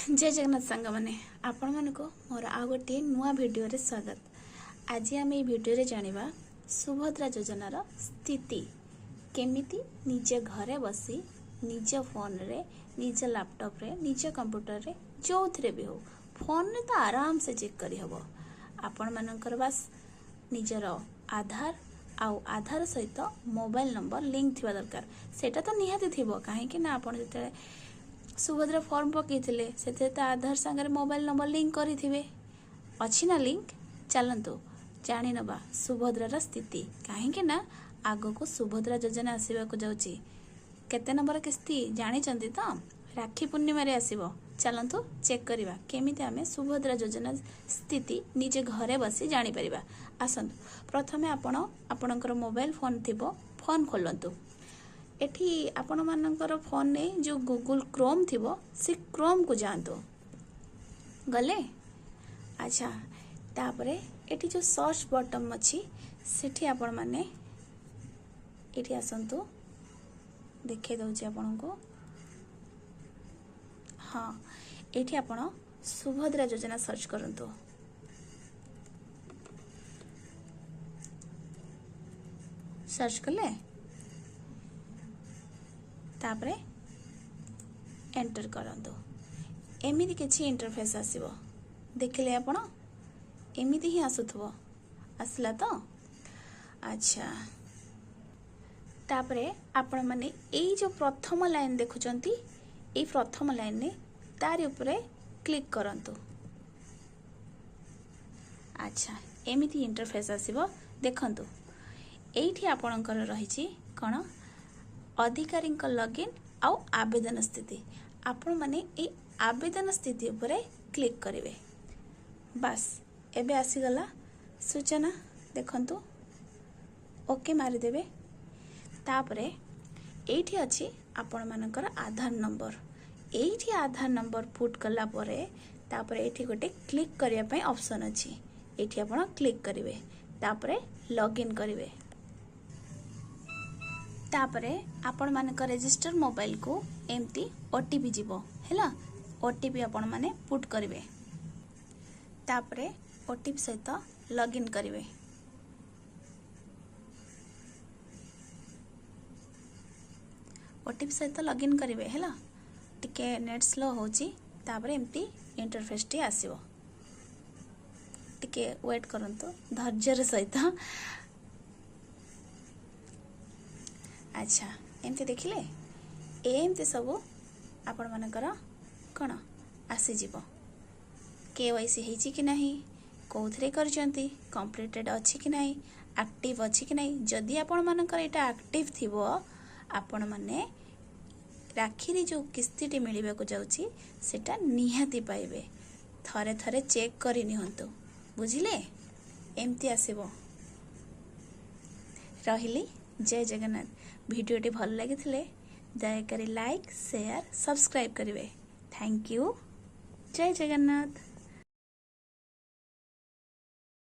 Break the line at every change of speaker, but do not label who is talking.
ଜୟ ଜଗନ୍ନାଥ ସାଙ୍ଗମାନେ, ଆପଣମାନଙ୍କୁ ମୋର ଆଉ ଗୋଟିଏ ନୂଆ ଭିଡ଼ିଓରେ ସ୍ୱାଗତ। ଆଜି ଆମେ ଏଇ ଭିଡ଼ିଓରେ ଜାଣିବା ସୁଭଦ୍ରା ଯୋଜନାର ସ୍ଥିତି କେମିତି ନିଜ ଘରେ ବସି ନିଜ ଫୋନରେ, ନିଜ ଲାପଟପ୍ରେ, ନିଜ କମ୍ପ୍ୟୁଟରରେ, ଯେଉଁଥିରେ ବି ହେଉ, ଫୋନରେ ତ ଆରାମସେ ଚେକ୍ କରିହେବ। ଆପଣମାନଙ୍କର ବାସ୍ ନିଜର ଆଧାର ଆଉ ଆଧାର ସହିତ ମୋବାଇଲ ନମ୍ବର ଲିଙ୍କ ଥିବା ଦରକାର। ସେଇଟା ତ ନିହାତି ଥିବ, କାହିଁକି ନା ଆପଣ ଯେତେବେଳେ ସୁଭଦ୍ରା ଫର୍ମ ପକାଇଥିଲେ ସେଥିରେ ତ ଆଧାର ସାଙ୍ଗରେ ମୋବାଇଲ ନମ୍ବର ଲିଙ୍କ କରିଥିବେ। ଅଛି ନା ଲିଙ୍କ? ଚାଲନ୍ତୁ ଜାଣିନେବା ସୁଭଦ୍ରାର ସ୍ଥିତି, କାହିଁକି ନା ଆଗକୁ ସୁଭଦ୍ରା ଯୋଜନା ଆସିବାକୁ ଯାଉଛି। କେତେ ନମ୍ବର କିସ୍ତି ଜାଣିଛନ୍ତି ତ? ରାକ୍ଷୀ ପୂର୍ଣ୍ଣିମାରେ ଆସିବ। ଚାଲନ୍ତୁ ଚେକ୍ କରିବା କେମିତି ଆମେ ସୁଭଦ୍ରା ଯୋଜନା ସ୍ଥିତି ନିଜେ ଘରେ ବସି ଜାଣିପାରିବା। ଆସନ୍ତୁ, ପ୍ରଥମେ ଆପଣ ଆପଣଙ୍କର ମୋବାଇଲ ଫୋନ୍ ଥିବ, ଫୋନ୍ ଖୋଲନ୍ତୁ। ଏଠି ଆପଣମାନଙ୍କର ଫୋନ୍ରେ ଯେଉଁ ଗୁଗୁଲ୍ କ୍ରୋମ୍ ଥିବ, ସେ କ୍ରୋମ୍କୁ ଯାଆନ୍ତୁ। ଗଲେ? ଆଚ୍ଛା, ତାପରେ ଏଠି ଯେଉଁ ସର୍ଚ୍ଚ ବଟନ୍ ଅଛି ସେଠି ଆପଣମାନେ ଏଠି ଆସନ୍ତୁ, ଦେଖାଇ ଦେଉଛି ଆପଣଙ୍କୁ। ହଁ, ଏଇଠି ଆପଣ ସୁଭଦ୍ରା ଯୋଜନା ସର୍ଚ୍ଚ କରନ୍ତୁ। ସର୍ଚ୍ଚ କଲେ ତାପରେ ଏଣ୍ଟର କରନ୍ତୁ। ଏମିତି କିଛି ଇଣ୍ଟରଫେସ୍ ଆସିବ। ଦେଖିଲେ ଆପଣ, ଏମିତି ହିଁ ଆସୁଥିବ। ଆସିଲା ତ? ଆଚ୍ଛା, ତାପରେ ଆପଣମାନେ ଏଇ ଯେଉଁ ପ୍ରଥମ ଲାଇନ୍ ଦେଖୁଛନ୍ତି, ଏଇ ପ୍ରଥମ ଲାଇନ୍ରେ ତାରି ଉପରେ କ୍ଲିକ୍ କରନ୍ତୁ। ଆଚ୍ଛା, ଏମିତି ଇଣ୍ଟରଫେସ୍ ଆସିବ। ଦେଖନ୍ତୁ, ଏଇଠି ଆପଣଙ୍କର ରହିଛି କ'ଣ? ଅଧିକାରୀଙ୍କ ଲଗ୍ଇନ୍ ଆଉ ଆବେଦନ ସ୍ଥିତି। ଆପଣମାନେ ଏଇ ଆବେଦନ ସ୍ଥିତି ଉପରେ କ୍ଲିକ୍ କରିବେ। ବାସ୍, ଏବେ ଆସିଗଲା ସୂଚନା। ଦେଖନ୍ତୁ, ଓକେ ମାରିଦେବେ। ତାପରେ ଏଇଠି ଅଛି ଆପଣମାନଙ୍କର ଆଧାର ନମ୍ବର। ଏଇଠି ଆଧାର ନମ୍ବର ପୁଟ୍ କଲା ପରେ ତାପରେ ଏଇଠି ଗୋଟେ କ୍ଲିକ୍ କରିବା ପାଇଁ ଅପସନ୍ ଅଛି। ଏଇଠି ଆପଣ କ୍ଲିକ୍ କରିବେ, ତାପରେ ଲଗ୍ଇନ୍ କରିବେ। ତାପରେ ଆପଣମାନଙ୍କ ରେଜିଷ୍ଟର ମୋବାଇଲକୁ ଏମିତି OTP ଯିବ, ହେଲା? OTP ଆପଣମାନେ ପୁଟ୍ କରିବେ, ତାପରେ OTP ସହିତ ଲଗ୍ଇନ୍ କରିବେ। OTP ସହିତ ଲଗ୍ଇନ୍ କରିବେ, ହେଲା? ଟିକେ ନେଟ୍ ସ୍ଲୋ ହେଉଛି। ତାପରେ ଏମିତି ଇଣ୍ଟରଫେସ୍ଟି ଆସିବ। ଟିକେ ୱେଟ୍ କରନ୍ତୁ ଧୈର୍ଯ୍ୟର ସହିତ। ଆଚ୍ଛା, ଏମିତି ଦେଖିଲେ, ଏମିତି ସବୁ ଆପଣମାନଙ୍କର କ'ଣ ଆସିଯିବ। KYC ହେଇଛି କି ନାହିଁ, କେଉଁଥିରେ କରିଛନ୍ତି, କମ୍ପ୍ଲିଟେଡ଼ ଅଛି କି ନାହିଁ, ଆକ୍ଟିଭ୍ ଅଛି କି ନାହିଁ। ଯଦି ଆପଣମାନଙ୍କର ଏଇଟା ଆକ୍ଟିଭ୍ ଥିବ, ଆପଣମାନେ ରାକ୍ଷୀରେ ଯେଉଁ କିସ୍ତିଟି ମିଳିବାକୁ ଯାଉଛି ସେଇଟା ନିହାତି ପାଇବେ। ଥରେ ଥରେ ଚେକ୍ କରି ନିଅନ୍ତୁ, ବୁଝିଲେ? ଏମିତି ଆସିବ। ରହିଲି, ଜୟ ଜଗନ୍ନାଥ। ଭିଡ଼ିଓଟି ଭଲ ଲାଗିଥିଲେ ଦୟାକରି ଲାଇକ୍, ସେୟାର, ସବସ୍କ୍ରାଇବ୍ କରିବେ। Thank you, Jay Jagannath.